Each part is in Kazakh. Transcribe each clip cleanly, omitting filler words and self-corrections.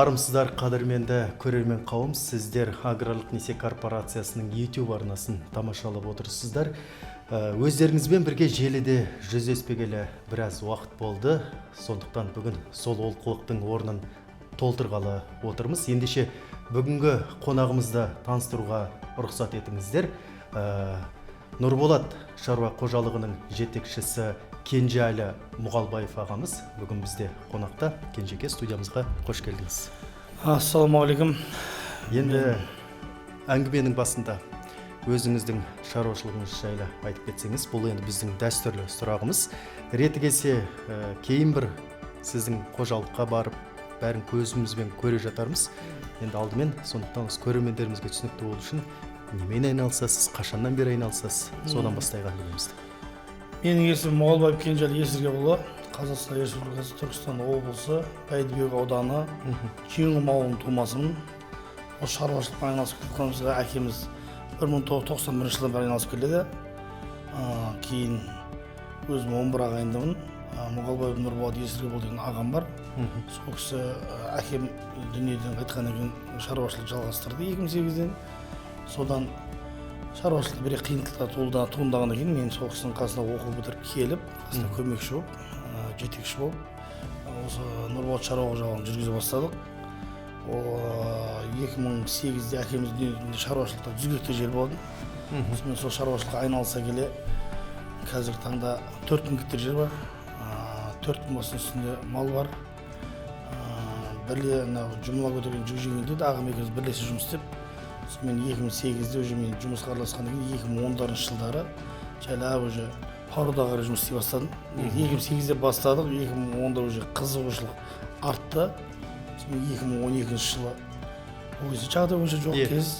Армысыздар, қадірменді көрермен қауым! Сіздер Аграрлық несие корпорациясының YouTube арнасын тамашалап отырсыздар. Өздеріңізбен бірге желіде жүздеспегелі біраз уақыт болды. Сондықтан бүгін сол олқылықтың орнын толтырғалы отырмыз. Ендеше, бүгінгі қонағымызды таныстыруға рұқсат етіңіздер. Нұрболат шаруа қожалығының жетекшісі Кенжеәлі Мұғалбаев ағамыз бүгін бізде қонақта. Кенжеке, студиямызға қош келдіңіз! Ассалаумағалейкум! Енді әңгіменің басында өзіңіздің шаруашылығыңыз жайлы айтып кетсеңіз. Бұл енді біздің дәстүрлі сұрағымыз. Реті келсе, кейін бір сіздің қожалыққа барып, бәрін көзімізбен көре жатармыз. Енді алдымен, сондықтан осы көрермендерімізге түсінікті болу үшін, немен айналысасыз, қашаннан бері айналысасыз, содан бастайық әңгімемізді. Менің есімім Мұғалбаев Кенжеәлі Есіргепұлы. Қазақстан Республикасы, Түркістан облысы, Бәйдібек ауданы, Жеңқұм ауылының тумасымын. Осы шаруашылықпен айналысып келе жатқанымызға әкеміз 1991 жылдан бері айналысып келеді. Кейін өзім 11 ағайындымын. Мұғалбаев Нұрболат Есіргепұлы деген ағам бар. Сол кісі әкем дүниеден қайтқаннан кейін шаруашылық жалғастырды 2008-ден. Содан шаруашылықта бір қиындықтар туындағаннан кейін мен сол кісінің қасына оқу бітіріп келіп, қасына көмекші болып, жетекші болып, осы Нұрболат шаруа қожалығын жүргізе бастадық. Ол 2008-де әкеміз дүниеден, шаруашылықта 100 гектар жер болатын. Сонымен сол шаруашылыққа айналыса келе, қазіргі таңда 4000 гектар жер бар, 4000 бастың үстінде мал бар. Бірле анау жұмыла көтерген жүк жеңіл дейді, ағам екеуміз бірлесе жұмыс істеп, сонымен 2008-де уже мен жұмысқа араласқаннан кейін, 2010-жылдары жайлап уже породаға қарай жұмыс істей бастадым. 2008-де бастадық, 2010-да уже қызығушылық артты. Сонымен 2012 жылы, ол кезде жағдай онша жоқ кез,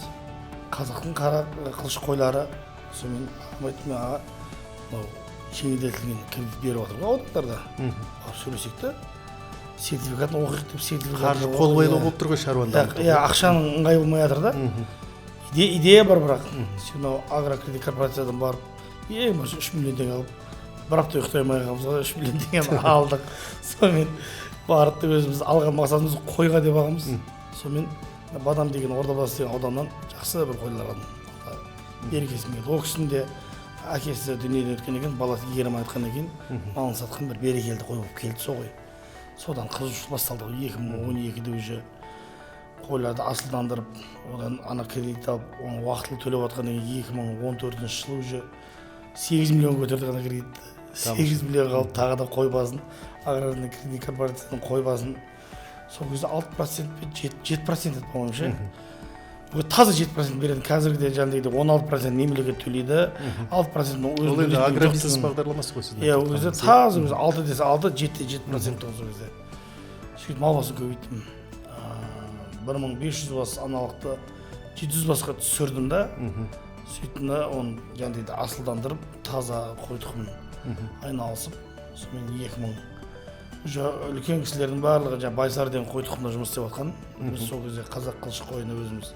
қазақтың қара қылыш қойлары. Сонымен ағам айтты: «Мен, аға, мынау жеңілдетілген кредит беріп жатыр ғой аудандарда, барып сөйлесейік та, сертификатын оқиық», — деп сертификат. Қаржы қолбайлау болып тұр ғой шаруаны дамытуға. Иә, ақшаның ыңғайы болмай жатыр да. Идея бар, бірақ сен мынау Агрокредит корпорациядан барып, ең бірінші 3 миллион теңге алып, бір апта ұйықтай алмай қалғанбыз ғой, 3 миллион теңгені алдық. Сонымен бардық та, өзіміз алған мақсатымыз қойға деп алғанбыз. Сонымен Бадам деген, Ордабасы деген ауданнан жақсы бір қойлар алдым. Берекесін берді. Ол кісінің де әкесі дүниеден өткен екен, баласы игере алмай жатқаннан кейін малын сатқан, бір берекелі қой болып келді сол қой. Содан қызығушылық басталды ғой. 2012-де уже қойларды асылдандырып, одан ана кредит алып, оны уақытылы төлеп жатқаннан кейін, 2014 жылы уже 8 миллион көтердік ана кредитті. 8 миллионға алып, тағы да қой басын, Аграрный кредит корпорацияның қой басын сол кезде 6% пе, 7% еді, по-моему, ше. Ол таза 7% беретін. Қазіргіде жаңағыдай 16% мемлекет төлейді, 6% Ол енді агробизнес бағдарламасы ғой сіздің Иә, ол кезде айтып отырғаныңыз, иә? Таза өзі 6 десе 6, 7 де 7% тұғын сол кезде. Сөйтіп мал басын көбейттім. 1500 бас аналықты 700 басқа түсірдім да. Сөйттім да, оны жаңағыдай асылдандырып, таза қой тұқымын айналысып, сонымен 2000 уже үлкен кісілердің барлығы жаңағы Байсар деген қой тұқымында жұмыс істеп жатқан. Біз сол кезде қазақ қылыш қойына өзіміз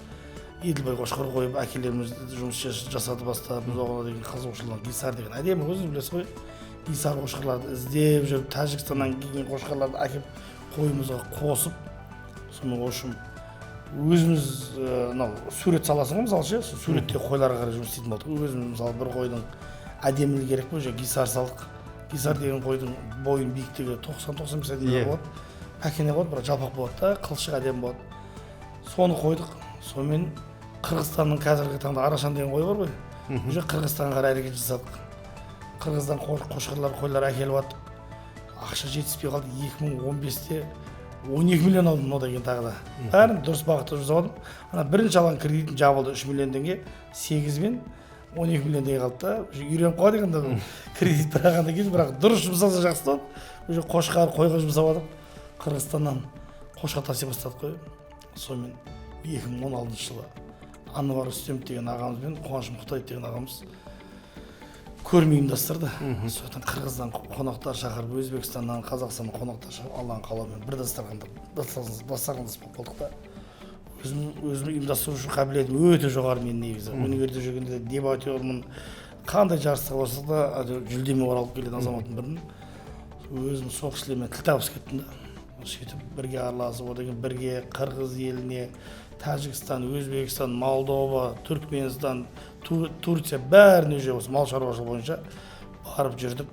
Еділбай қошқар қойып, әкелеріміз жұмыс жасады бастап. Біз оған деген қызығушылық, гисар деген әдемі, өзіңіз білесіз ғой, гисар қошқарларды іздеп жүріп, Тәжікстаннан келген қошқарларды әкеліп, қойымызға қосып, сонымен, в общем, өзіміз мынау сурет саласың ғой, мысалы ше, сол суреттегі қойларға қарай жұмыс істейтін болдық өзіміз. Мысалы, бір қойдың әдемілігі керек пе, уже гисар салдық. Гисар деген қойдың бойының биіктігі 90-95 сантиметр болады, пәкене болады, бірақ жалпақ болады да, қылшығы әдемі болады. Соны қойдық. Сонымен Қырғызстанның қазіргі таңда Арашан деген қой бар ғой, уже Қырғызстанға қарай әрекет жасадық. Қырғыздан қошқарлар, қойлар әкеліп жаттық. Ақша жетіспей қалды. 2015-те 12 миллион алдым. Одан кейін тағы да бәрін дұрыс бағытта жасап ана бірінші алған кредитім жабылды, 3 миллион теңге. 8 мен 12 миллион теңге қалды да, уже үйреніп қалады екен да кредит бір алғаннан кейін. Бірақ дұрыс жұмсалса, жақсы да. Уже қошқар, қойға жұмсап жатып, Қырғызстаннан қошқар таси бастадық қой. Сонымен 2016 жылы Анвар Үстемов деген ағамыз бен Қуаныш Мұқтаев деген ағамыз көрме ұйымдастырды. Содан Қырғыздан қонақтар шақырып, Өзбекстаннан, Қазақстаннан қонақтар шақырып, Алланың қалауымен бір дастархандас болып қалдық та. Өзім ұйымдастырушы қабілетім өте жоғары мен негізі. Универде жүргенде де дебатермын, қандай жарысқа барсақ та, әйтеуір жүлдемен оралып келетін азаматтың бірімін. Өзім сол кісілермен тіл табысып кеттім да. Сөйтіп бірге араласып, одан кейін бірге Қырғыз еліне, Тәжікстан, Өзбекстан, Молдова, Түркменстан, Турция, бәріне уже осы мал шаруашылығы бойынша барып жүрдік.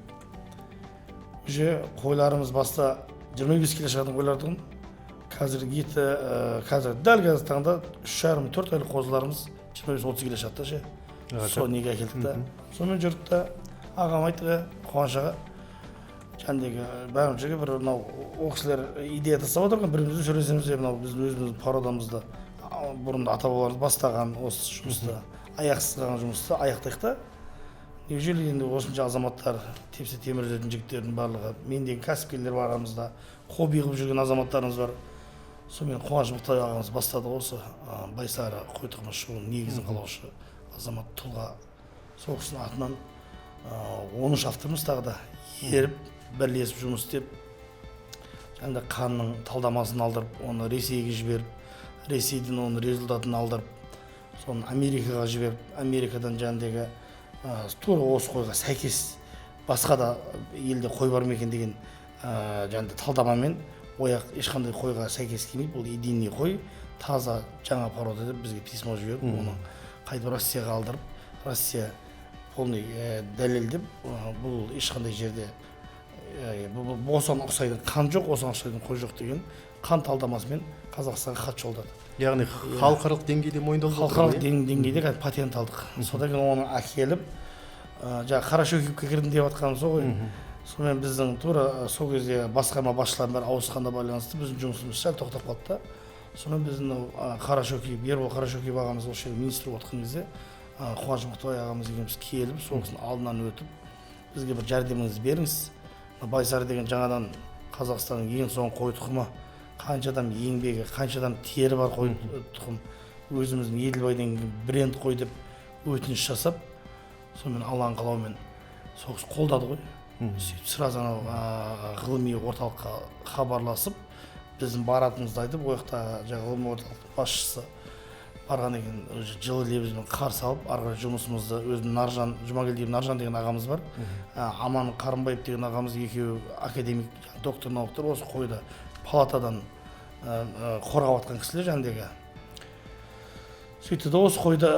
Уже қойларымыз баста 25 келе шығатын қойлар тұғын. Қазір еті, қазір дәл қазіргі таңда 3,5-4 айлық қозыларымыз 25-30 келе шығады да ше. Сол неге әкелдік та. Сонымен жүрдік та, ағам айтты, Қуаныш аға, жәндегі бәрімізге бір мынау ол кісілер идея тастап отыр ғой, бірімізбен сөйлесеміз де, мынау біздің өзіміздің породамызды бұрын ата бабаларымыз бастаған осы жұмысты, аяқсыз қалған жұмысты аяқтайық та. Неужели енді осынша азаматтар, тепсе темір үзетін жігіттердің барлығы, мен деген кәсіпкерлер бар арамызда, хобби қылып жүрген азаматтарымыз бар. Сонымен Қуаныш Мұқтай ағамыз бастады осы Байсары қой тұқымы шығуының негізін қалаушы азамат тұлға. Сол кісінің атынан 13 авторымыз тағы да еріп, бірлесіп жұмыс істеп, жаңағыдай қанның талдамасын алдырып, оны Ресейге жіберіп, Ресейден оның результатын алдырып, соны Америкаға жіберіп, Америкадан жаңағыдегі тура осы қойға сәйкес басқа да елде қой бар ма екен деген жаңағыдай талдамамен, ояқ ешқандай қойға сәйкес келмейді, бұл единый қой, таза жаңа порода деп бізге письмо жіберіп, оны қайтып Россияға алдырып, Россия полный дәлелдеп, бұл ешқандай жерде осыған ұқсайтын қан жоқ, осыған ұқсайтын қой жоқ деген қан талдамасымен Қазақстанға хат жолдады. Яғни халықаралық деңгейде мойындалып отыр халықаралық ғой, иә? Деңгейде кәдімгі патент алдық. Содан кейін оны әкеліп, жаңағы Қарашөкеевке кірдім деп жатқаным сол ғой. Сонымен біздің тура сол кезде басқарма басшыларының бәрі ауысқанға байланысты біздің жұмысымыз сәл тоқтап қалды да. Сонымен біздің мынау Қарашөкеев, Ербол Қарашөкеев ағамыз осы жерде министр болып отқан кезде, Қуаныш Мұқтабай ағамыз екеуміз келіп, сол кісінің алдынан өтіп, бізге бір жәрдеміңізді беріңіз, мына Байсары деген жаңадан Қазақстанның ең соңғы қой тұқымы, қанша адам еңбегі, қанша адам тері бар қой тұқым, өзіміздің Еділбайдан келген бренд қой деп өтініш жасап, сонымен Алланың қалауымен сол кісі қолдады ғой. Сөйтіп сразу анау ғылыми орталыққа хабарласып, біздің баратынымызды айтып, ол жақта жаңағы ғылыми орталықтың басшысы барғаннан кейін уже жылы лебізбен қарсы алып, ары қарай жұмысымызды өзім Наржан Жұмагелдиев, Наржан деген ағамыз бар, Аман Қарымбаев деген ағамыз, екеуі академик, доктор науктар, осы қойды палатадан қорғап жатқан кісілер жәндегі. Сөйтті де осы қойды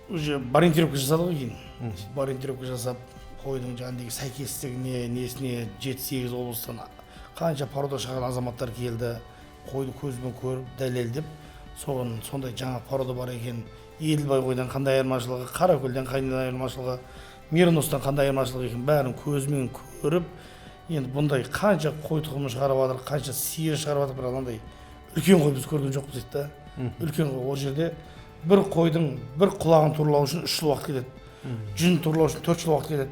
уже ориентировка жасады ғой кейін. Сөйтіп ориентировка жасап, қойдың жаңағыдегі сәйкестігіне, несіне 7-8 облыстан қанша порода шығарған азаматтар келді, қойды көзбен көріп, дәлелдеп, соған сондай жаңа порода бар екен, Еділбай қойдан қандай айырмашылығы, Қаракөлден қандай айырмашылығы, мериностан қандай айырмашылығы екенін бәрін көзімен көріп, енді бұндай қанша қой тұқымын шығарып жатыр, қанша сиыр шығарып жатыр, бірақ анандай үлкен қой біз көрген жоқпыз дейді да. Үлкен қой, ол жерде бір қойдың бір құлағын туралау үшін 3 жыл уақыт кетеді, жүнін туралау үшін 4 жыл уақыт кетеді,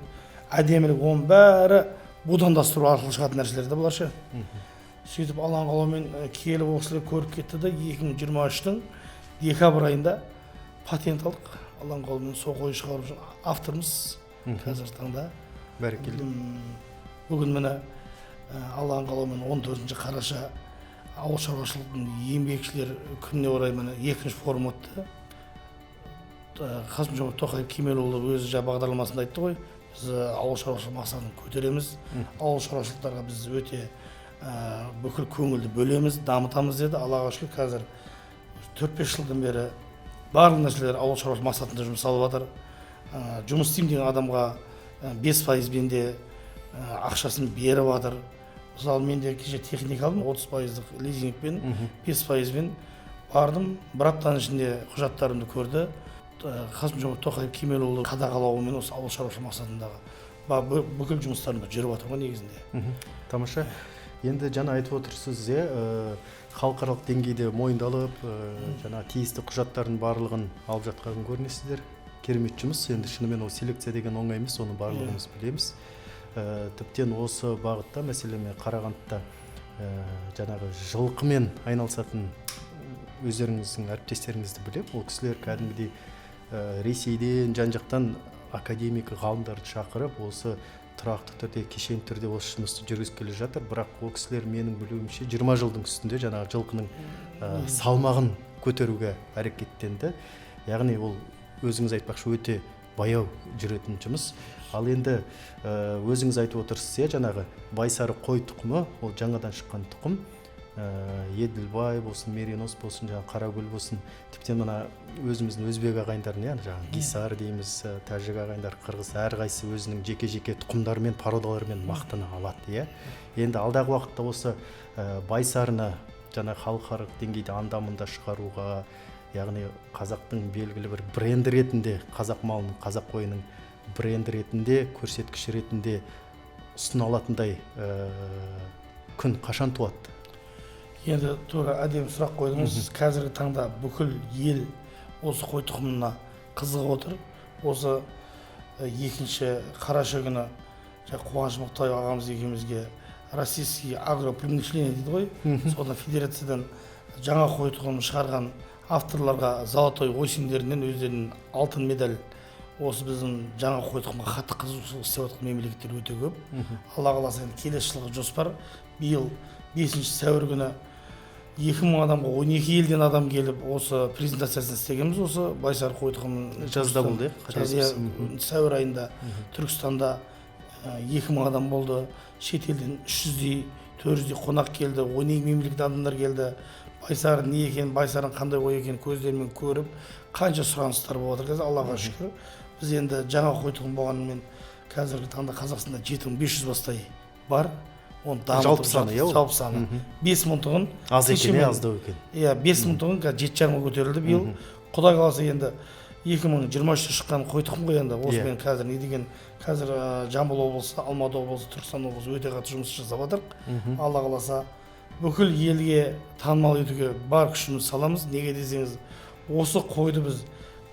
әдемілік, оның бәрі будандастыру арқылы шығатын нәрселер да бұлар ше. Сөйтіп Алланың қалауымен келіп ол кісілер көріп кетті да, 2023-тің декабрь айында патент алдық. Алланың қалауымен сол қой шығарып жүрген авторымыз қазіргі таңда. Бәрекелді. Бүгін міне Алланың қалауымен 14 қараша ауыл шаруашылығының еңбекшілер күніне орай міне екінші форум өтті. Қасым Жомарт Тоқаев Кемелұлы өзі жаңа бағдарламасында айтты ғой, біз ауыл шаруашылық мақсатын көтереміз, ауыл шаруашылықтарға біз өте бүкіл көңілді бөлеміз, дамытамыз деді. Аллаға шүкір, қазір 4-5 жылдан бері барлық нәрселер ауыл шаруашылық мақсатында жұмсалып жатыр. Жұмыс істеймін деген адамға 5%-бен де ақшасын беріп жатыр. Мысалы, мен де кеше техника алдым, 30%-лық лизингпен, 5%-бен бардым, бір аптаның ішінде құжаттарымды көрді. Қасым Жомарт Тоқаев Кемелұлы қадағалауымен осы ауыл шаруашылық мақсатындағы бүкіл жұмыстарымыз жүріп жатыр ғой негізінде. Тамаша. Енді жаңа айтып отырсыз, иә, халықаралық деңгейде мойындалып, жаңа тиісті құжаттардың барлығын алып жатқан көрінесіздер. Керемет жұмыс. Енді шынымен ол селекция деген оңай емес, оны барлығымыз білеміз. Тіптен осы бағытта, мәселен, мен Қарағандыда жаңағы жылқымен айналысатын өздеріңіздің әріптестеріңізді біліп, ол кісілер кәдімгідей Ресейден, жан-жақтан академик ғалымдарды шақырып, осы тұрақты түрде, кешенді түрде осы жұмысты жүргізіп келе жатыр. Бірақ ол кісілер, менің білуімше, 20 жылдың үстінде жаңағы жылқының салмағын көтеруге әрекеттенді. Яғни ол өзіңіз айтпақшы өте Баяу жүретін жұмыс. Ал енді өзіңіз айтып отырсыз, иә, жаңағы байсары қой тұқымы ол жаңадан шыққан тұқым. Еділбай болсын, меринос болсын, жаңағы қаракөл болсын, тіптен мына өзіміздің өзбек ағайындардың, иә, жаңағы гисар дейміз, тәжік ағайындар, қырғыз, әрқайсысы өзінің жеке-жеке тұқымдарымен, породаларымен мақтана алады, иә. Енді алдағы уақытта осы байсарыны жаңа халықаралық деңгейде анда-мында шығаруға, яғни қазақтың белгілі бір бренді ретінде, қазақ малының, қазақ қойының бренді ретінде, көрсеткіш ретінде ұсына алатындай күн қашан туады? Енді тура әдемі сұрақ қойдыңыз. Қазіргі таңда бүкіл ел осы қой тұқымына қызығып отыр. Осы 2 қараша күні Қуаныш Мұқтаев ағамыз екеумізге российский агропромышленное дейді ғой, содан федерациядан жаңа қой тұқымын шығарған авторларға золотой осеньдерінен өздерінің алтын медаль. Осы біздің жаңа қой тұқымға қатты қызығушылық істеп жатқан мемлекеттер өте көп. Алла қаласа, енді келесі жылғы жоспар, биыл 5 сәуір күні 2000 адамға 12 елден адам келіп осы презентациясын істегенбіз, осы байсары қой тұқымын. Жазда болды, иә, сәуір айында Түркістанда 2000 адам болды. Шетелден 300-дей, 400-дей қонақ келді, 12 мемлекет адамдар келді. Байсары не екен, байсарының қандай қой екенін көздерімен көріп, қанша сұраныстар болып жатыр қазір, Аллаға шүкір. Біз енді жаңа қой тұқым болғанымен қазіргі таңда Қазақстанда 7500 бастай бар. Оны жалпы саны, иә, жалпы саны 5000 тұғын. Аз екен, аздау екен. Иә, 5000 тұғын қазір 7,5-ға көтерілді биыл. Құдай қаласа, енді 2023-те шыққан қой тұқым ғой енді. Осымен қазір не деген, қазір Жамбыл облысы, Алматы облысы, Түркістан облысы өте қатты жұмыс жасап жатыр. Алла қаласа, бүкіл елге танымал етуге бар күшімізді саламыз. Неге десеңіз, осы қойды біз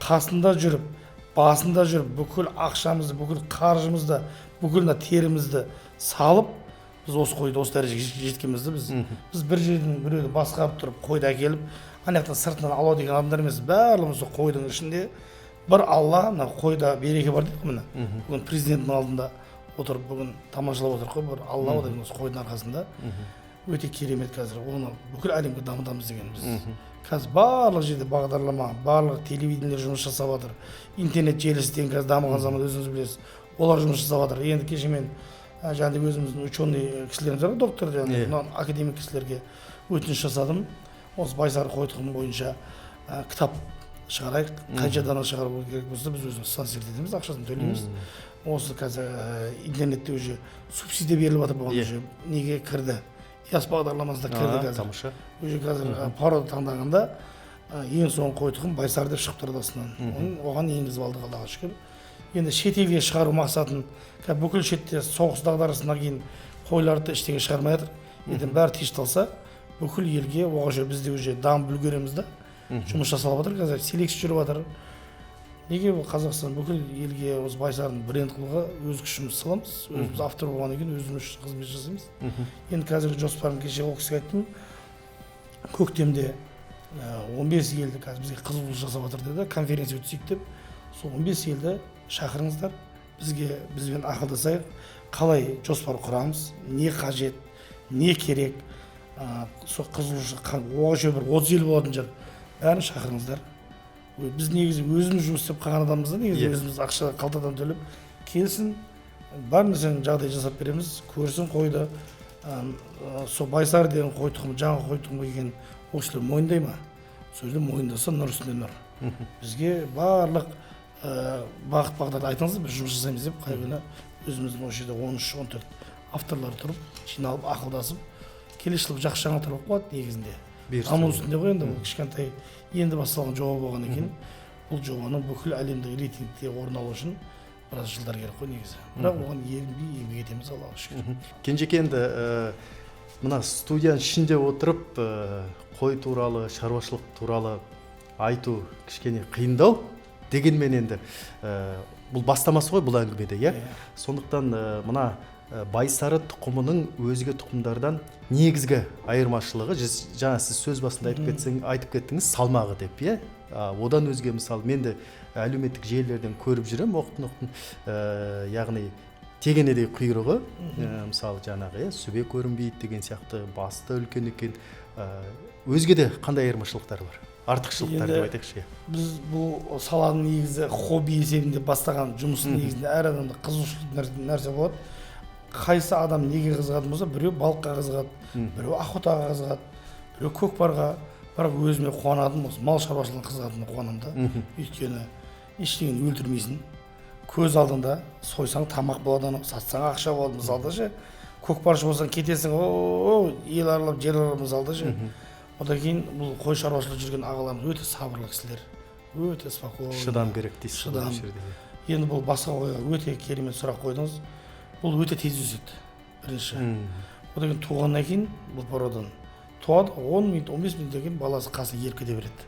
қасында жүріп, басында жүріп, бүкіл ақшамызды, бүкіл қаржымызды, бүкіл мына терімізді салып, біз осы қойды осы дәрежеге жеткенбізді. Біз бір жерден біреуді басқарып тұрып қойды әкеліп, ана жақтан сыртынан алау деген адамдар емес, барлығымыз сол қойдың ішінде бір Алла, мына қойда береке бар дейді ғой, міне. Бүгін президенттің алдында отырып, бүгін тамашалап отырмық қой, бір Алла деген осы қойдың арқасында. Өте керемет қазір, оны бүкіл әлемге дамытамыз деген біз. Қазір барлық жерде бағдарлама, барлық телевидениелер жұмыс жасап жатыр. Интернет желісі деген қазір дамыған заман, өзіңіз білесіз, олар жұмыс жасап жатыр. Енді кеше мен жаңағыдай өзіміздің ученый кісілеріміз бар, доктор, жаңағыдай академик кісілерге өтініш жасадым. Осы байсары қой тұқымы бойынша кітап шығарайық, қанша дана шығару керек болса, біз өзіміз спонсор етеміз, ақшасын төлейміз. Осы қазір интернетте уже субсидия беріліп жатыр, бұған уже неге кірді? ЯС бағдарламасына кірді қазір. Тамаша. Уже қазір порода таңдағанда ең соңғы қой тұқым байсары деп шығып тұрады астынан. Оған енгізіп алдық, Аллаға шүкір. Енді шетелге шығару мақсатын, бүкіл шетте соғыс дағдарысынан кейін қойларды ештеңе шығармай жатыр. Енді бәрі тиышталса, бүкіл елге оған біз де уже дамып үлгереміз да. Жұмыс жасалып жатыр, қазір селекция жүріп жатыр. Неге бұл Қазақстан бүкіл елге осы байсарын бренд қылуға өз күшімізді саламыз. Өзіміз автор болғаннан кейін өзіміз үшін қызмет жасаймыз. Енді қазіргі жоспарым, кеше ол кісіге айттым, көктемде 15 елді қазір бізге қызығушылық жасап жатыр деді, конференция өткізейік деп. Сол 15 елді шақырыңыздар, бізге, бізбен ақылдасайық, қалай жоспар құрамыз, не қажет, не керек, сол қызығушылық оған бір 30 ел болатын шығар, бәрін шақырыңыздар. Біз негізі өзіміз жұмыс істеп қалған адамбыз да, негізі өзіміз ақша қалтадан төлеп келсін, бар нәрсенің жағдай жасап береміз, көрсін қойды. Сол байсары деген қой тұқымы, жаңа қой тұқымы келген ол кісілер мойындай ма? Сол жерде мойындаса, нұр үстінде нұр. Бізге барлық бағыт бағдарды айтыңыз, біз жұмыс жасаймыз деп қай күні өзіміздің осы жерде 13-14 авторлар тұрып, жиналып, ақылдасып, келесі жылы жақсы жаңалықтар болып қалады негізінде. Даму үстінде ғой енді, бұл кішкентай енді басталған жоба болған екен. Бұл жобаның бүкіл әлемдік рейтингте орын алу үшін біраз жылдар керек қой негізі. Бірақ оған ерінбей еңбек етеміз, Аллаға шүкір. Кенжеке, енді мына студияның ішінде отырып қой туралы, шаруашылық туралы айту кішкене қиындау. Дегенмен енді бұл бастамасы ғой бұл әңгімеде, иә? Сондықтан мына байсары тұқымының өзге тұқымдардан негізгі айырмашылығы, жаңа сіз сөз басында айтып кеттіңіз, салмағы деп, иә? Одан өзге, мысалы, мен де әлеуметтік желілерден көріп жүремін, оқтын-оқтын, яғни тегенедей құйрығы, мысалы, жаңағы, сүбе көрінбейді деген сияқты, басты үлкен екен. Өзге де қандай айырмашылықтар бар? Артықшылықтар деп айтайықшы. Біз бұл саланың негізі хобби есебінде бастаған жұмыстың негізінде әр адамда қызығушылық нәрсе болады. Қайсы адам неге қызығатын болса, біреу балыққа қызығады, біреу охотаға қызығады, біреу көкпарға. Бірақ өзіме қуанатыным осы мал шаруашылығына қызығатыныма қуанамын да. Өйткені ештеңені өлтірмейсің, көз алдыңда сойсаң тамақ болады, анау сатсаң ақша болады мысалы да ше. Көкпаршы болсаң кетесің, о ел аралап жер аралап мысалы да ше. Одан кейін бұл қой шаруашылығы жүрген ағаларымыз өте сабырлы кісілер, өте спокойный. Шыдам керек дейсіз. Шыдам. Енді бұл басқа қойға өте керемет сұрақ қойдыңыз. Бұл өте тез өседі бірінші. Одан кейін туғаннан кейін бұл породан туады, 10 минут 15 минуттан кейін баласы қасына еріп кете береді.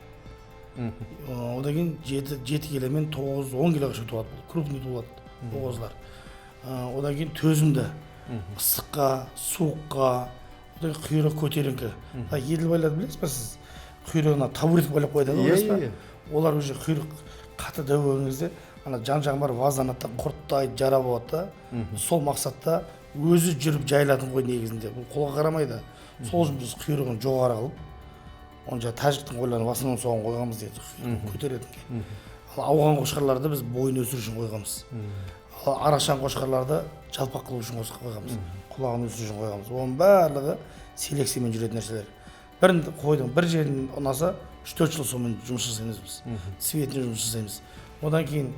Одан кейін 7 киломен 9-10 килоға шейін туады, бұл крупный туады бұл қозылар. Одан кейін төзімді ыстыққа, суыққа, одан кейін құйрығы көтеріңкі. Еділбайларды білесіз ба сіз? Құйрығына табуретке байлап қояды ғой, білесіз ба? Олар уже құйрық қатты дәу болған кезде ана жан-жағын барып вазанады да, құрттай жара болады да. Сол мақсатта өзі жүріп жайылатын қой негізінде, бұл қолға қарамайды. Сол үшін біз құйрығын жоғары қылып, оны жаңа тәжіктің қойларын в основном соған қойғанбыз дейді, көтеретінге. Ал ауған қошқарларды біз бойын өсіру үшін қойғанбыз. Ал арашан қошқарларды жалпақ қылу үшін қойғанбыз, құлағын өсіру үшін қойғанбыз. Оның барлығы селекциямен жүретін нәрселер. Бір қойдың бір жерін ұнаса, 3-4 жыл сонымен жұмыс жасаймыз біз, цветіне жұмыс жасаймыз. Одан кейін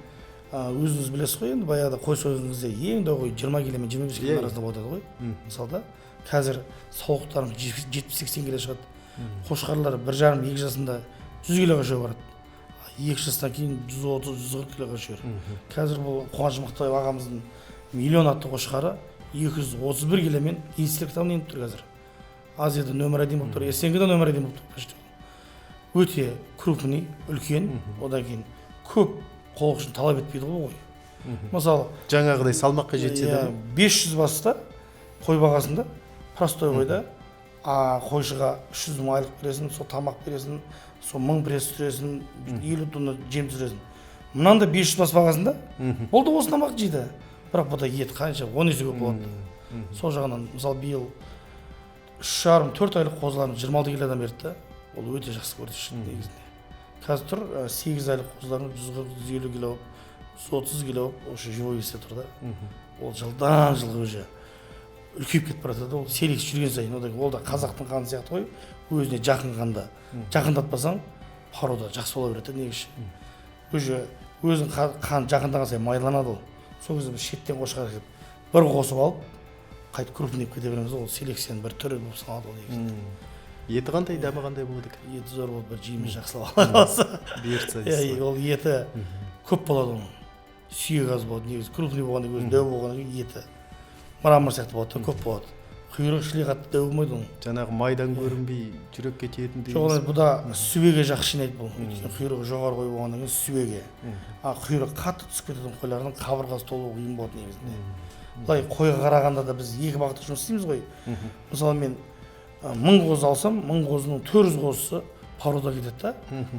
өзіңіз білесіз ғой, енді баяғыда қой сойған кезде ең дәу қой 20 кило мен 25 кило арасында болады ғой. Мысалы да, қазір саулықтарымыз 70-80 кило шығады. Қошқарлар 1,5-2 жасында 100 килоға шейін барады. 2 жастан кейін 130-140 килоға шейін. Қазір бұл Қуаныш Мықтаев ағамыздың миллион атты қошқары 231 киломен Гиннестер кітабына еніп тұр қазір. Азияда нөмір 1 болып тұр, СНГ-да нөмір 1 болып тұр почти. Өте крупный, үлкен, одан кейін көп қол күшін талап етпейді ғой қой. Мысалы, жаңағыдай салмаққа жетсе де 500 баста қой бағасында простой қойда, а қойшыға 300 мың айлық бересің, сол тамақ бересің, сол 1000 пресс түсіресің, 50 тонна жем түсіресің. Мынанда 500 бас бағасында ол да осы тамақ жейді. Бірақ бұда ет қанша 10 есе көп болады. Сол жағынан мысалы биыл 3,5-4 айлық қозыларымыз 26 килодан берді да. Ол өте жақсы көрсеткіш негізінде. Қазір тұр 8 айлық қозыларымыз 140-150 кило, 130 кило осы живой весте тұр да. Ол жылдан жылға уже үлкейіп кетіп бара жатады. Ол селекция жүрген сайын, ол да қазақтың қаны сияқты ғой, өзіне жақын қанда. Жақындатпасаң порода жақсы бола береді негізі. Уже өзің қан жақындаған сайын майланады ол. Сол кезде біз шеттен қошқар келіп бір қосып алып қайтып крупный кете береміз. Ол селекцияның бір түрі болып саналады ол негізінде. Еті қандай, дәмі қандай болады екен? Еті зор болып, бір жейміз жақсылап ала қалса. Бұйыртса. Иә, ол еті көп болады оның. Сүйегі аз болады негізі. Крупный болғаннан кейін, дәу болғаннан кейін еті мрамор сияқты болады, көп болады. Құйрық шілей қатты дәу болмайды оның. Жаңағы майдан көрінбей жүрекке тиетін дейміз. Жоқ, бұда сүбеге жақсы жинайды бұл. Өйткені құйрығы жоғары қой болғаннан кейін сүбеге. А құйрығы қатты түсіп кететін қойлардың қабырғасы толуы қиын болады негізінде. Былай қойға қарағанда да біз екі бағытта жұмыс істейміз ғой. Мысалы мен 1000 қозы алсам, 1000 қозының 400 қозысы порода кетеді да,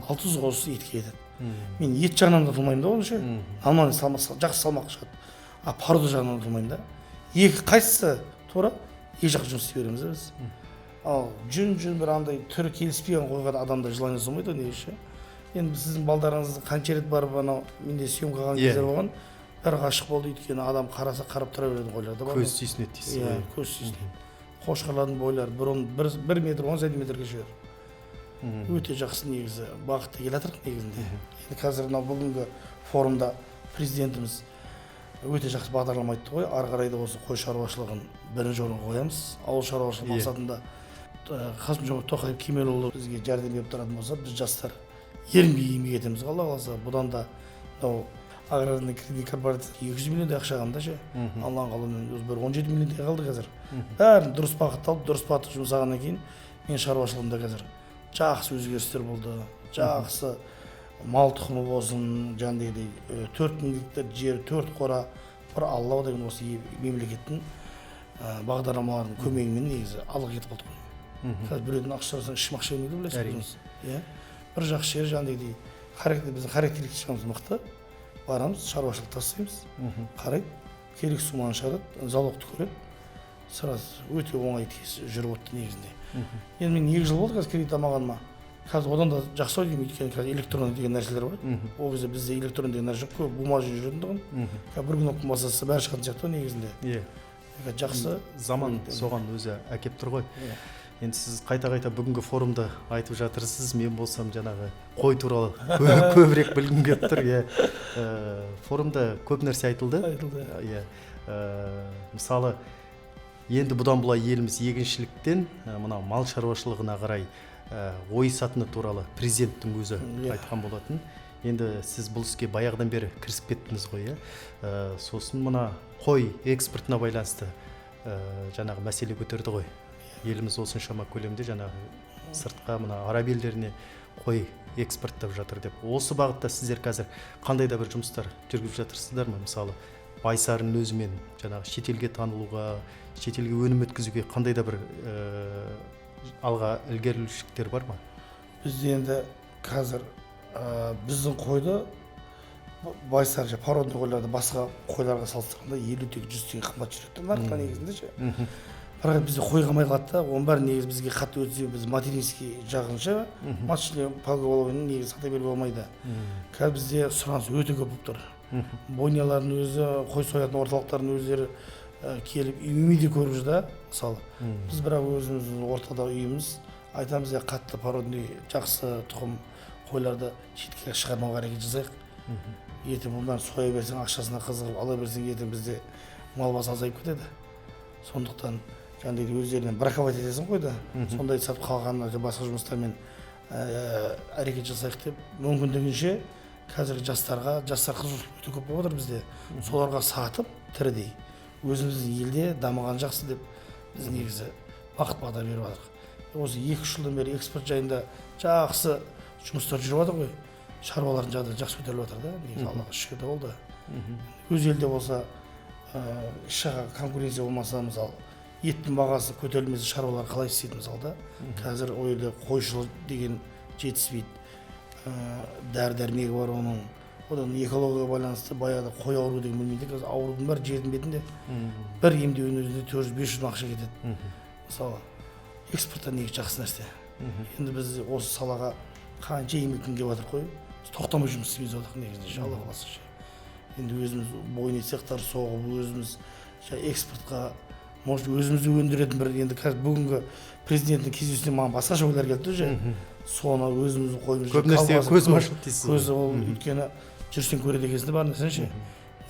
600 қозысы етке кетеді. Мен ет жағынан да ұтылмаймын да оның ше. Нормальный салмақ, жақсы салмақ шығады. А порода жағынан ұтылмаймын да. Екі қайсысы тура, екі жаққа жұмыс істей береміз біз. Ал жүн-жүн бір андай түрі келіспеген қойға да адамда желание болмайды ғой негізі. Енді сіздің балдарыңыз қанша рет барып анау менде съемка қылған кездер болған, бәрі ғашық болды, өйткені адам қараса қарап тұра беретін қойлар да бар. Көз сүйсінеді дейсіз ғой. Иә, көз сүйсінеді. Қошқарлардың бойлары 1 метр 10 сантиметрге жетеді. Өте жақсы негізі, бағытта келе жатырмық негізінде. Енді қазір мынау бүгінгі форумда президентіміз өте жақсы бағдарлама айтты ғой. Ары қарай да осы қой шаруашылығын бірінші орынға қоямыз. Ауыл шаруашылығы мақсатында Қасым-Жомарт Тоқаев Кемелұлы бізге жәрдем беріп тұратын болса, біз жастар ерінбей еңбек етеміз Алла қаласа. Бұдан да мынау аграрный кредит корпорациясы 200 миллиондай ақша алған да ше. Алланың қалауымен өзі бір 17 миллиондай қалды қазір. Бәрін дұрыс бағытталып, дұрыс бағытта жұмсағаннан кейін мен шаруашылығымда қазір жақсы өзгерістер болды. Жақсы мал тұқымы болсын, жаңағыдай 4000 гектар жер, 4 қора, бір Алла деген осы мемлекеттің бағдарламаларының көмегімен негізі алға кетіп қалдық қой. Қазір біреуден ақша сұрасаң ішім ақша бермейді, білесіз. Иә. Бір жақсы жері жаңағыдай біздің характеристикамыз мықты. Барамыз, шаруашылық тастаймыз, қарайды, керек сумманы шығарады, залогты көреді, сразу өте оңай тез жүріп отты негізінде. Енді мен 2 жыл болды қазір кредит алмағаныма. Қазір одан да жақсы ғой деймін, өйткені қазір электронный деген нәрселер бар. Ол кезде бізде электрон деген нәрсе жоқ, көп бумажный жүретін тұғын. Қазір бір кнопканы басасыз, бәрі шығатын сияқты ғой негізінде. Иә. Жақсы. Заман соған өзі әкеп тұр ғой. Енді сіз қайта-қайта бүгінгі форумда айтып жатырсыз, мен болсам жаңағы қой туралы көбірек білгім келіп тұр. Иә. Форумда көп нәрсе айтылды. Айтылды. Иә. Мысалы, енді бұдан былай еліміз егіншіліктен мынау мал шаруашылығына қарай ойысатыны туралы президенттің өзі айтқан болатын. Енді сіз бұл іске баяғыдан бері кірісіп кеттіңіз ғой, иә? Сосын мына қой экспортына байланысты жаңағы мәселе көтерді ғой. Еліміз осыншама көлемде жаңағы сыртқа, мына араб елдеріне қой экспорттап жатыр деп. Осы бағытта сіздер қазір қандай да бір жұмыстар жүргізіп жатырсыздар ма? Мысалы, Байсарының өзімен жаңағы шетелге танылуға, шетелге өнім өткізуге қандай да бір алға ілгерілушіліктер бар ма? Бізде енді қазір біздің қойды Байсар породный қойларды басқа қойларға салыстырғанда 50-100 теңге қымбат жүреді нарықта негізінде ше. Бірақ бізде қой қалмай қалады да, оның бәрі негізі бізге қатты өтсе, біз материнский жағын ше, маточный поголовье негізі сата беруге болмайды. Қазір бізде сұраныс өте көп болып тұр. Бойнялардың өзі, қой соятын орталықтардың өздері келіп үйіме де көріп жүр да, мысалы. Біз бірақ өзіміздің ортада үйіміз, айтамыз, қатты породный жақсы тұқым қойларды шетке шығармауға әрекет жасайық. Ертең бұдан соя берсең, ақшасына қызығып ала берсең, ертең бізде мал басы азайып кетеді. Сондықтан жаңағыдай өздерінен браковать етесің қойды, сондай сатып қалғанын басқа жұмыстармен әрекет жасайық деп, мүмкіндігінше қазіргі жастарға, жастар қызығушылық өте көп болып отыр бізде, соларға сатып тірідей өзіміздің елде дамыған жақсы деп біз негізі бағыт бағдар беріп жатырмыз. Осы 2-3 жылдан бері экспорт жайында жақсы жұмыстар жүріп жатыр ғой, шаруалардың жағдайы жақсы көтеріліп жатыр да, негізі Аллаға шүкір де болды. Өз елде болса, еш жаққа конкуренция болмаса, мысалы, еттің бағасы көтерілмесе, шаруалар қалай істейді мысалы да. Қазір ол елде қойшылық деген жетіспейді, дәрі-дәрмегі бар оның, одан экологияға байланысты баяғыда қой ауру деген білмейді, қазір аурудың бәрі жердің бетінде, бір емдеудің өзінде 400-500 мың ақша кетеді. Мысалы, экспортта негізі жақсы нәрсе. Енді біз осы салаға қанша еңбектен келіп жатырмық қой, біз тоқтамай жұмыс істейміз деп жатырмық негізінде, Алла қаласа ше. Енді өзіміз бойный цехтар соғып, өзіміз экспортқа, может, өзіміз өндіретін бір, енді қазір бүгінгі президенттің кездесуінде маған басқаша ойлар келді уже. Соны өзіміздің қойымыз. Көп нәрсеге көзім ашылды дейсіз ғой. Көзі ол, өйткені жүрсең көреді екенсің бар нәрсені ше.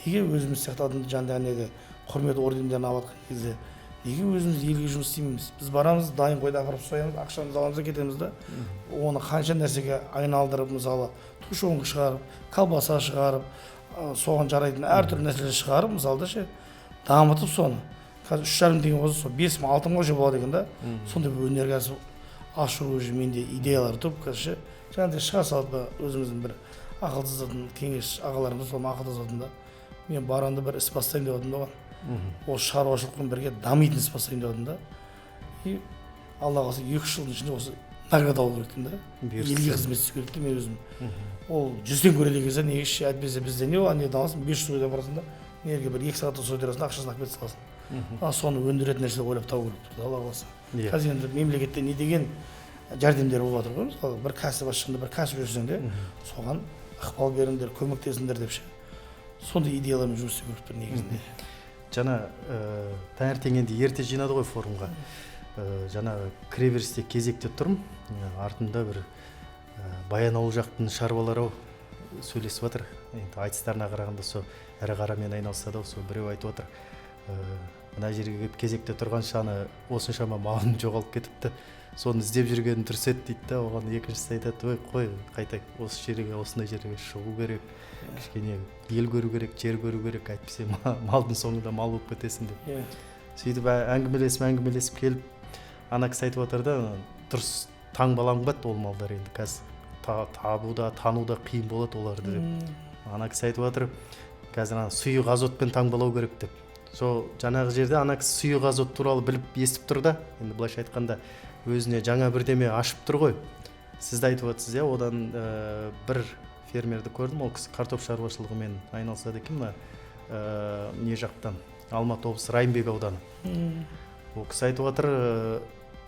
Неге өзіміз сияқты адамды жанында неде құрмет ордендерін алып жатқан кезде неге өзіміз елге жұмыс істемейміз? Біз барамыз, дайын қойды апарып соямыз, ақшамызды аламыз да кетеміз да. Оны қанша нәрсеге айналдырып, мысалы, тушенка шығарып, колбаса шығарып, соған жарайтын әртүрлі нәрселер шығарып, мысалы да ше, дамытып соны. Қазір 3,5 теңге болса, сол 5 мың, 6 мыңға уже болады екен да. Сондай бір өнеркәсіп ашу уже менде идеялар туып қазір ше. Жаңағыдай шыға салып өзіміздің бір ақылдасатын кеңес ағаларымыз, соны ақылдасатын да. Мен барамын да бір іс бастаймын деп жатырмын да оған. Осы шаруашылықпен бірге дамитын іс бастаймын деп жатырмын да. И Алла қаласа 2-3 жылдың ішінде осы награда алу керек деймін да. Елге қызмет істеу керек деймін мен өзім. Ол жүзден көреді екенсің, негізі ше, әйтпесе бізде не ол, ана жерден аласың, 500 қойдан барасың да, жерге бір 2 сағатта сойдырасың да, ақшасын алып кете саласың. Ал соны өндіретін нәрселер ойлап табу керек тұр, Алла қаласа. Қазір енді мемлекетте не деген жәрдемдер болып жатыр ғой, мысалы, бір кәсіп ашқанда, бір кәсіп жүрсең де, соған ықпал беріңдер, көмектесіңдер деп ше. Сондай идеялармен жұмыс істеу керек тұр негізінде. Жаңа таңертең енді ерте жинады ғой форумға. Жаңа кіреберісте кезекте тұрмын, артымда бір Баянауыл жақтың шаруалары сөйлесіп жатыр. Енді айтыстарына қарағанда сол ірі қарамен айналысады ау, сол біреу айтып отыр. Мына жерге келіп кезекте тұрғанша ана осыншама малым жоғалып кетіпті, соны іздеп жүргенім дұрыс еді дейді да. Оған екіншісі айтады, ой қой, қайта осы жерге, осындай жерге шығу керек, кішкене ел көру керек, жер көру керек, әйтпесе малдың соңында мал болып кетесің деп. Сөйтіп әңгімелесіп келіп ана кісі айтып отыр да, дұрыс таңбаланбады ол малдар, енді қазір табу да, тану да қиын болады оларды деп. Ана кісі айтып отыр, қазір ана сұйық азотпен таңбалау керек деп. Сол жаңағы жерде ана кісі сұйық азот туралы біліп естіп тұр да, енді былайша айтқанда өзіне жаңа бірдеме ашып тұр ғой. Сіз де айтып отырсыз, иә, одан бір фермерді көрдім, ол кісі картоп шаруашылығымен айналысады екен, мына не жақтан, Алматы облысы Райымбек ауданы. Ол кісі айтып отыр,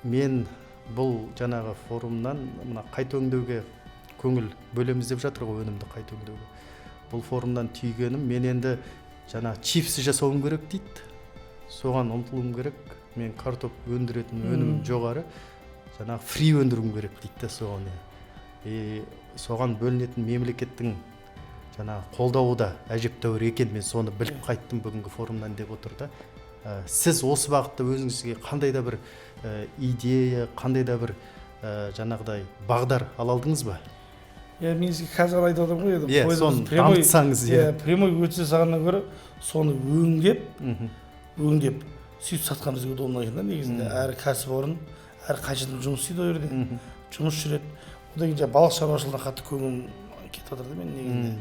мен Бұл жаңағы форумнан мына қайта өңдеуге көңіл бөлеміз деп жатыр ғой, өнімді қайта өңдеуге. Бұл форумнан түйгенім, мен енді жаңа чипсы жасауым керек дейді, соған ұмтылуым керек, мен картоп өндіретін өнімім жоғары, жаңағы фри өндіруім керек дейді да соған. И соған бөлінетін мемлекеттің жаңағы қолдауы да әжептәуір екен, мен соны біліп қайттым бүгінгі форумнан деп отыр да. Сіз осы бағытта өзіңізге қандай да бір идея, қандай да бір жаңағыдай бағдар ала алдыңыз ба? Иә, мен сізге қазір айтып отырмын ғой енді. Иә, соны дамытсаңыз, иә. Прямой өтсе салғаннан гөрі соны өңдеп, өңдеп сөйтіп сатқан бізге удобно екен да негізінде. Әр кәсіпорын, әр қанша жұмыс істейді ол жерде, жұмыс жүреді. Одан кейін жаңағы балық шаруашылығына қатты көңілім кетіп жатыр да мен негізінде.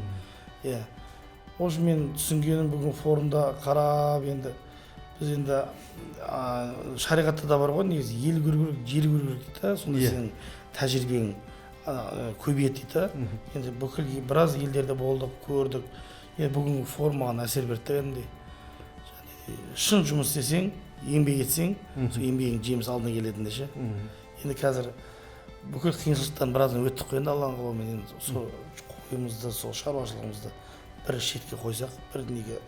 Иә, в общем, мен түсінгенім бүгін форумда қарап, енді біз енді шариғатта да бар ғой негізі, ел көру керек, жер көру керек дейді да, сонда сенің тәжірибең көбейеді дейді да. Енді бүкіл біраз елдерде болдық, көрдік. Енді бүгінгі форум маған әсер берді да кәдімгідей. Шын жұмыс істесең, еңбек етсең, сол еңбегің жемісі алдына келетін де ше. Енді қазір бүкіл қиыншылықтан біразын өттік қой енді Алланың қалауымен. Енді сол қойымызды, сол шаруашылығымызды бір шетке қойсақ, бір неге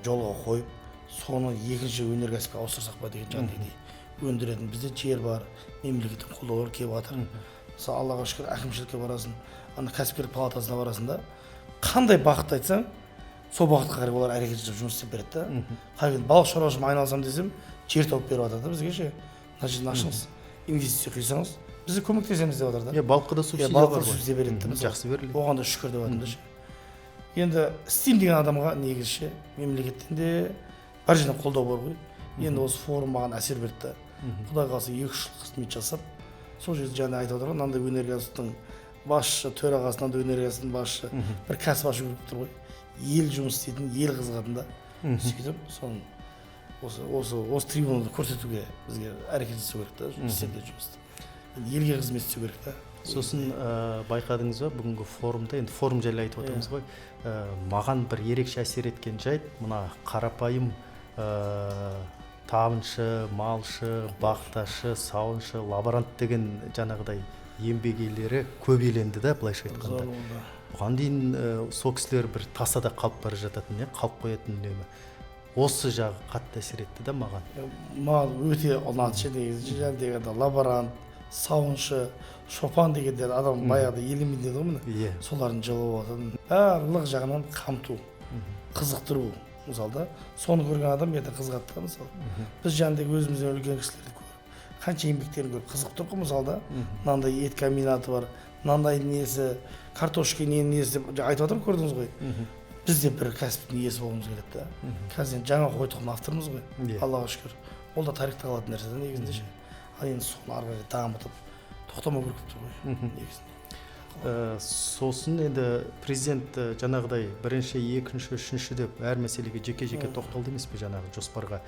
жолға қойып, соны екінші өнеркәсіпке ауыстырсақ па деген жаңағыдай өндіретін бізде жер бар, мемлекеттің қолдаулары келіп жатыр. Мысалы, Аллаға шүкір, әкімшілікке барасың, ана кәсіпкерлік палатасына барасың да, қандай бағытты айтсаң, сол бағытқа қарай олар әрекет жасап жұмыс істеп береді да. Қазір балық шаруашылығымен айналысамын десем, жер тауып беріп жатыр да бізге ше. Мына жерін ашыңыз, инвестиция құйсаңыз, біз көмектесеміз деп жатыр да. Иә, балыққа да субсидия балыққа бар ғой. Субсидия береді да мысалы. Жақсы беріледі. Оған да шүкір деп жатырмын да ше. Енді істеймін деген адамға негізі ше мемлекеттен де бар жерден қолдау бар ғой. Енді осы форум маған әсер берді да. Құдай қаласа, 2-3 жыл қызмет жасап, сол жерде жаңа айтып отыр ғой, мынандай өнеркәсіптің басшысы, төрағасы, мынандай өнеркәсіптің басшысы, бір кәсіп ашу керек тұр ғой. Ел жұмыс істейтін, ел қызығатын да. Сөйтіп соны осы трибунада көрсетуге бізге әрекет жасау керек та, істелген жұмысты. Енді елге қызмет істеу керек та. Сосын байқадыңыз ба, бүгінгі форумда, енді форум жайлы айтып отырмыз ғой, маған бір ерекше әсер еткен жайт, мына қарапайым табыншы, малшы, бақташы, сауыншы, лаборант деген жаңағыдай еңбек иелері көбейленді да, былайша айтқанда. Зор болды. Бұған дейін сол кісілер бір тасада қалып бара жататын, иә, қалып қоятын үнемі. Осы жағы қатты әсер етті да маған. Маған өте ұнады ше негізі, жаңағыдай ана лаборант, сауыншы, шопан дегендер адам баяғыда елемейді деді ғой міне. Солардың жылы болатын. Барлық жағынан қамту, қызықтыру мысалы да. Соны көрген адам ертең қызығады да мысалы. Біз жаңағыдай өзімізден үлкен кісілерді көріп, қанша еңбектерін көріп қызығып тұрмық қой мысалы да. Мынандай ет комбинаты бар, мынандай несі, картошка несі деп жаңа айтып жатырмын, көрдіңіз ғой. Біз де бір кәсіптің иесі болғымыз келеді да. Қазір енді жаңа қой тұқым авторымыз ғой. Аллаға шүкір. Ол да тарихта қалатын нәрсе да негізінде ше. Ал енді соны ары қарай дамытып, тоқтамау керек болып тұр ғой негізінде. Сосын енді президент жаңағыдай бірінші, екінші, үшінші деп әр мәселеге жеке-жеке тоқталды емес пе жаңағы жоспарға.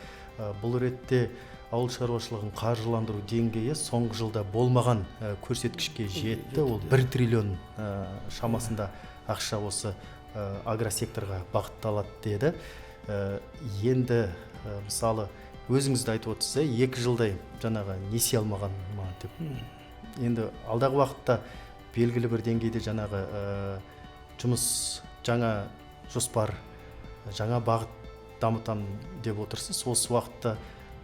Бұл ретте ауыл шаруашылығын қаржыландыру деңгейі соңғы жылда болмаған көрсеткішке жетті. Ол 1 триллион шамасында ақша осы агросекторға бағытталады деді. Енді мысалы өзіңіз де айтып отырсыз, 2 жылдай жаңағы несие алмаған ма деп. Енді алдағы уақытта белгілі бір деңгейде жаңағы жұмыс, жаңа жоспар, жаңа бағыт дамытамын деп отырсыз. Осы уақытта,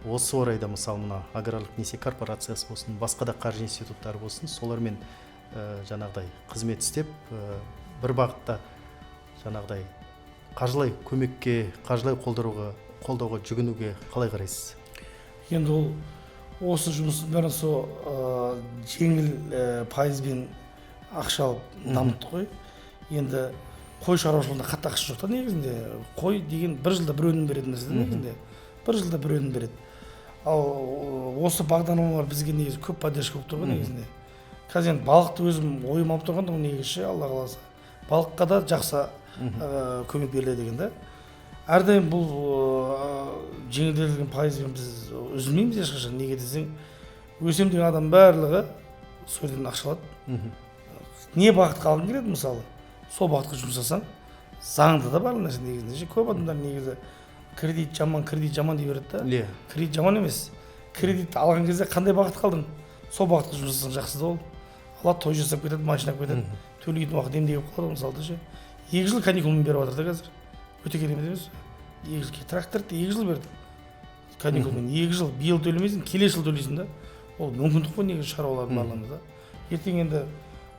осы орайда мысалы мына аграрлық несие корпорациясы болсын, басқа да қаржы институттары болсын, солармен жаңағыдай қызмет істеп, бір бағытта жаңағыдай қаржылай көмекке, қаржылай қолдауға жүгінуге қалай қарайсыз? Енді ол осы жұмыстың бәрін сол жеңіл пайызбен ақша алып дамыттық қой. Енді қой шаруашылығында қатты ақша жоқ та негізінде. Қой деген бір жылда бір өнім беретін нәрсе да негізінде. Бір жылда бір өнім береді. Ал осы бағдарламалар бізге негізі көп поддержка болып тұр ғой негізінде. Қазір енді балықты өзім ойым алып тұрған ғой негізі ше, Алла қаласа. Балыққа да жақсы көмек беріледі екен да. Әрдайым бұл жеңілдетілген пайызбен біз үзілмейміз ешқашан. Неге десең, өсем деген адам барлығы сол жерден ақша алады. Не бағытқа алғың келеді мысалы, сол бағытқа жұмсасаң, заңды да барлық нәрсе негізінде ше. Көп адамдар негізі кредит жаман, кредит жаман дей береді да. Кредит жаман емес. Кредит алған кезде қандай бағытқа алдың? Сол бағытқа жұмыс жасасаң жақсы да ол. Алады, той жасап кетеді, машина алып кетеді, төлейтін уақыт енді келіп қалады мысалы да ше. 2 жыл каникулмен беріп жатыр да қазір. Өте керемет емес пе? 2 жыл тракторды 2 жыл берді. Каникулмен 2 жыл, биыл төлемейсің, келесі жыл төлейсің да. Ол мүмкіндік қой негізі шаруалардың барлығында да. Ертең енді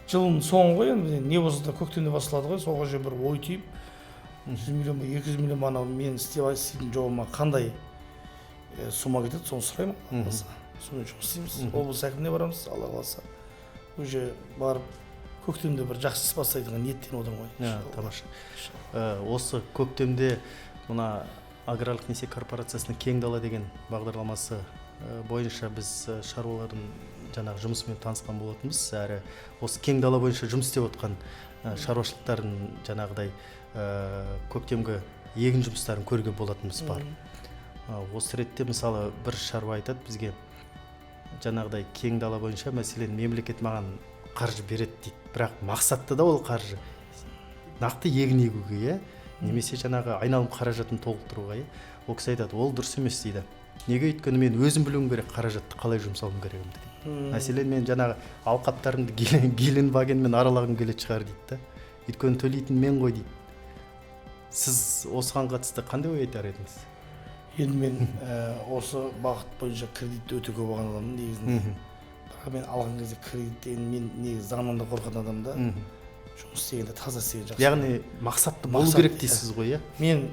жылдың соңы ғой, енді не болса да көктемде басталады ғой, соға же бір ой түйіп 100 миллион ба, 200 миллион ба, анау мен істейтін жобама қандай сумма кетеді, соны сұраймын, Алла қаласа. Сонымен жұмыс істейміз. Облыс әкіміне барамыз, Алла қаласа. Уже барып көктемде бір жақсы іс бастайтынға ниеттеніп отырмын ғой. Тамаша. Осы көктемде мына аграрлық несие корпорациясының Кең дала деген бағдарламасы бойынша біз шаруалардың жаңағы жұмысымен танысқан болатынбыз. Әрі осы Кең дала бойынша жұмыс істеп отқан шаруашылықтардың жаңағыдай көктемгі егін жұмыстарын көрген болатынбыз бар. Осы ретте мысалы бір шаруа айтады бізге, жаңағыдай Кең дала бойынша мәселен мемлекет маған қаржы береді дейді, бірақ мақсатты да ол қаржы нақты егін егуге, иә, немесе жаңағы айналым қаражатын толықтыруға, иә. Ол кісі айтады, ол дұрыс емес дейді. Неге? Өйткені мен өзім білуім керек қаражатты қалай жұмсауым керегімді дейді. Мәселен, мен жаңағы алқаптарымды Геленвагенмен аралағым келетін шығар дейді да. Өйткені төлейтін мен ғой дейді. Сіз осыған қатысты қандай ой айтар едіңіз? Енді мен осы бағыт бойынша кредитті өте көп алған адаммын негізінде. Бірақ мен алған кезде кредит деген мен негізі заңнан да қорқатын адаммын да. Жұмыс істегенде таза істеген жақсы. Яғни мақсатты болу керек дейсіз ғой, иә? Мен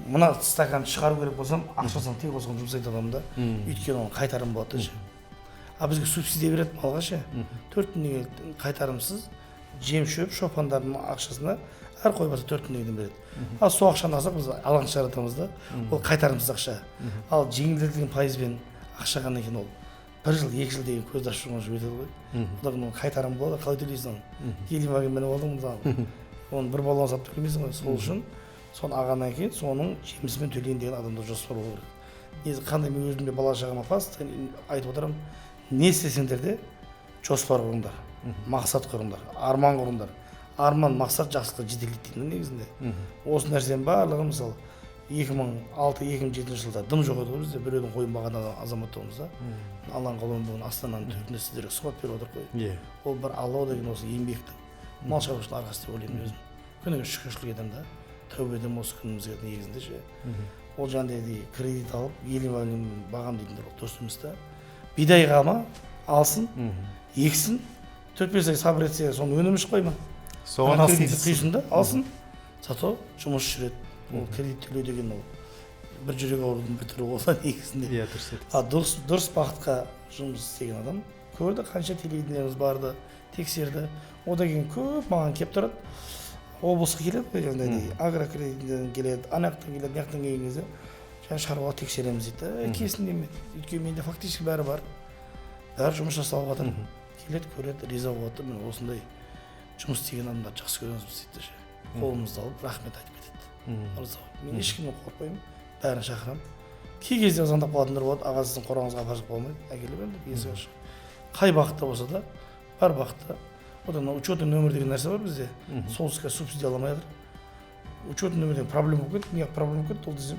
мына стаканды шығару керек болсам, ақшасын тек осыған жұмсайтын адаммын да. Өйткені оның қайтарым болады да ше. А бізге субсидия береді малға ше. 4 теңге қайтарымсыз жем шөп шопандардың ақшасына әр қой басы 4 теңгеден береді. Ал сол ақшаны алсақ біз алаң шығаратамыз да, ол қайтарымсыз ақша. Ал жеңілдетілген пайызбен ақша ғана екен ол. 1 жыл, 2 жыл деген көзді ашып жұмғанша өтеді ғой. Одан кейін қайтарым болады, қалай төлейсің оны? Геленваген мініп алдың мысалы. Оны бір баллон сатып төлемейсің ғой. Сол үшін соны алғаннан кейін соның жемісімен төлейін деген адамда жоспар болу керек. Негізі қандай мен өзім де бала шағама постоянно айтып отырамын, не істесеңдер де жоспар құрыңдар, мақсат құрыңдар, арман құрыңдар. Арман, мақсат жақсылыққа жетелейді деймін негізінде. Осы нәрсенің барлығы мысалы 2006-2007 жылда дым жоқ еді ғой бізде, біреудің қойын бағған азамат тұғынбыз да. Алланың қалауымен бүгін Астананың төртінде сіздерге сұхбат беріп отырмық қой. Ол бір Алла деген осы еңбектің, мал шаруашылығының арқасы деп ойлаймын өзім. Күніге шүкіршілік етемін да, тәубе етемін осы күнімізге негізінде ше. Ол жаңағыдай кредит алып, елім бағам дейтіндер ол дұрыс емес та. Бидайға ма алсын, ексін, 4-5 ай сабыр етсе, соның өнімі шықпай ма? Соған алсын кредитті құйсын да, алсын. Зато жұмыс жүреді. Ол кредит төлеу деген ол бір жүрек аурудың бір түрі болса негізінде. Иә, дұрыс айтасыз. А дұрыс бағытқа жұмыс істеген адам көрді, қанша телевидениеміз барды, тексерді. Одан кейін көп маған келіп тұрады. Облысқа келеді ғой, жаңағыдай агрокредиттен келеді, ана жақтан келеді, мына жақтан келген кезде жаңа шаруа тексереміз дейді. Келсін деймін. Өйткені менде фактически бәрі бар. Бәрі жұмыс жасалып жатыр. Келеді, көреді, риза болады. Міне осындай жұмыс істеген адамдарды жақсы көреміз біз дейді ше. Қолымызды алып рахмет айтып кетеді. Ырза болып. Мен ешкімнен қорықпаймын, бәрін шақырамын. Кей кезде звондап қалатындар болады, аға сіздің қораңызға апарып болмайды, әкеліп енді есік ашық. Қай бағытта болса да, бар бағытта. Одан учетный номер деген нәрсе бар бізде. Солтүстікке субсидия аламай жатыр. Учетный номер деген проблема болып кетті. Неге проблема болып кетті ол десем,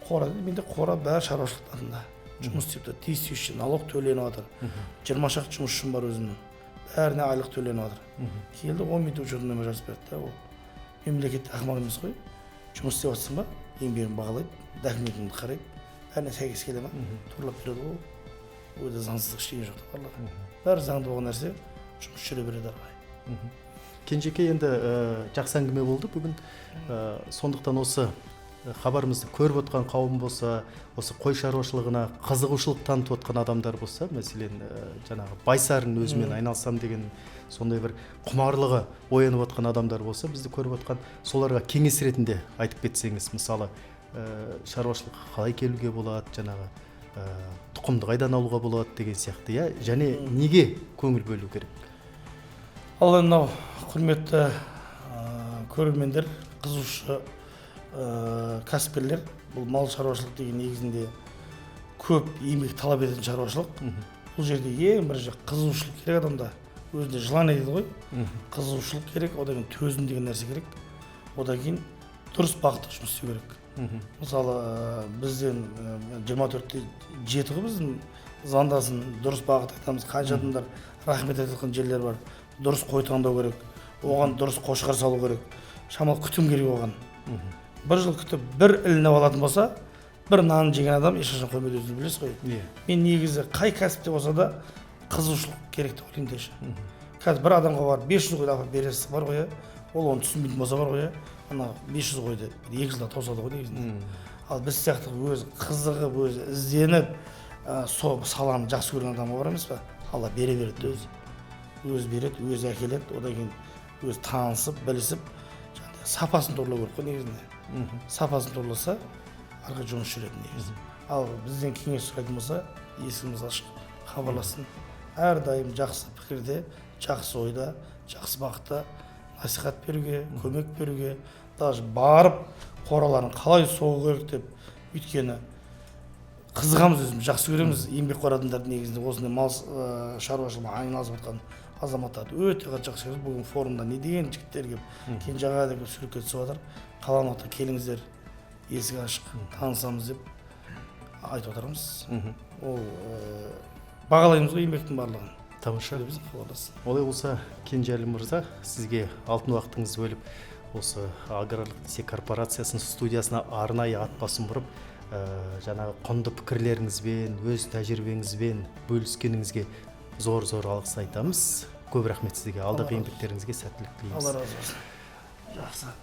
қора дейді. Менде қора бәрі шаруашылықтың атында. Жұмыс істеп тұр, тиісті налог төленіп жатыр. 20 шақты жұмысшым бар өзімнің. Бәріне айлық төленіп жатыр. Келді 10 минут учетный номер жазып берді да ол. Мемлекет ақымақ емес қой. Жұмыс істеп жатсың ба, еңбегін бағалайды, документіңді қарайды, бәріне сәйкес келе ма, туралап береді ғой. Ол жерде заңсыздық ештеңе жоқ та барлығы. Бәрі заңды болған нәрсе, жұмыс жүре береді ары қарай. Кенжеке, енді жақсы әңгіме болды бүгін. Сондықтан осы хабарымызды көріп отқан қауым болса, осы қой шаруашылығына қызығушылық танытып отқан адамдар болса, мәселен, жаңағы Байсарын өзімен айналысам деген сондай бір құмарлығы оянып отқан адамдар болса, бізді көріп отқан соларға кеңес ретінде айтып кетсеңіз, мысалы, шаруашылыққа қалай келуге болады, жаңағы тұқымды қайдан алуға болады деген сияқты, иә, және неге көңіл бөлу керек? Ал енді мынау құрметті көрермендер, қызығушы кәсіпкерлер, бұл мал шаруашылық деген негізінде көп еңбек талап ететін шаруашылық. Бұл жерде ең бірінші қызығушылық керек адамда. Өзінде желание дейді ғой. Қызығушылық керек, одан кейін төзім деген нәрсе керек. Одан кейін дұрыс бағытта жұмыс істеу керек. Мысалы, бізден 24-те 7 ғой біздің Звондасын, дұрыс бағыт айтамыз. Қанша адамдар рахмет айтып жатқан жерлер бар. Дұрыс қой таңдау керек, оған дұрыс қошқар салу керек, шамалы күтім керек оған. Бір жыл күтіп, бір ілініп алатын болса, бір нанын жеген адам ешқашан қоймайды, өзіңіз білесіз ғой. Мен негізі қай кәсіпте болса да қызығушылық керек деп ойлаймын даже. Қазір бір адамға барып 500 қойды апарып бересіз бар ғой, иә, ол оны түсінбейтін болса бар ғой, иә, ана 500 қойды 2 жылда тауысады ғой негізінде. Ал біз сияқты өзі қызығып, өзі ізденіп, сол саланы жақсы көрген адамға бар емес па, Алла бере береді, өзі береді, өзі әкеледі. Одан кейін өзі танысып, білісіп, жаңағыдай сапасын туралау керек қой негізінде. Сапасын тураласа, ары қарай жұмыс жүреді негізі. Ал бізден кеңес сұрайтын болса, есігіміз ашық, хабарлассын. Әрдайым жақсы пікірде, жақсы ойда, жақсы бағытта насихат беруге, көмек беруге, даже барып қораларын қалай соғу керек деп. Өйткені қызығамыз, өзіміз жақсы көреміз еңбекқор адамдарды. Негізінде осындай мал шаруашылығымен айналысып жатқан азаматтарды өте қатты жақсы көреміз. Бүгін форумда не деген жігіттер келіп, Кенжеға деп суретке түсіп жатыр. Қаланы келіңіздер, есік ашық, танысамыз деп айтып отырамыз. Ол бағалаймыз ғой еңбектің барлығын. Тамаша. Хабарлассын. Олай болса, Кенжеәлі мырза, сізге алтын уақытыңызды бөліп, осы аграрлық несие корпорациясының студиясына арнайы ат басын бұрып, жаңағы құнды пікірлеріңізбен, өз тәжірибеңізбен бөліскеніңізге зор зор алғыс айтамыз. Көп рахмет сізге, алдағы еңбектеріңізге сәттілік тілейміз. Алла разы болсын. Жақсы.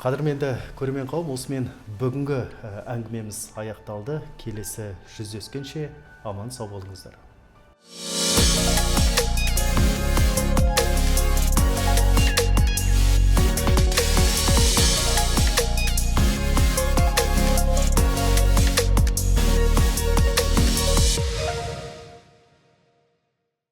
Қадірменді көрермен қауым, осымен бүгінгі әңгімеміз аяқталды. Келесі жүздескенше аман сау болыңыздар.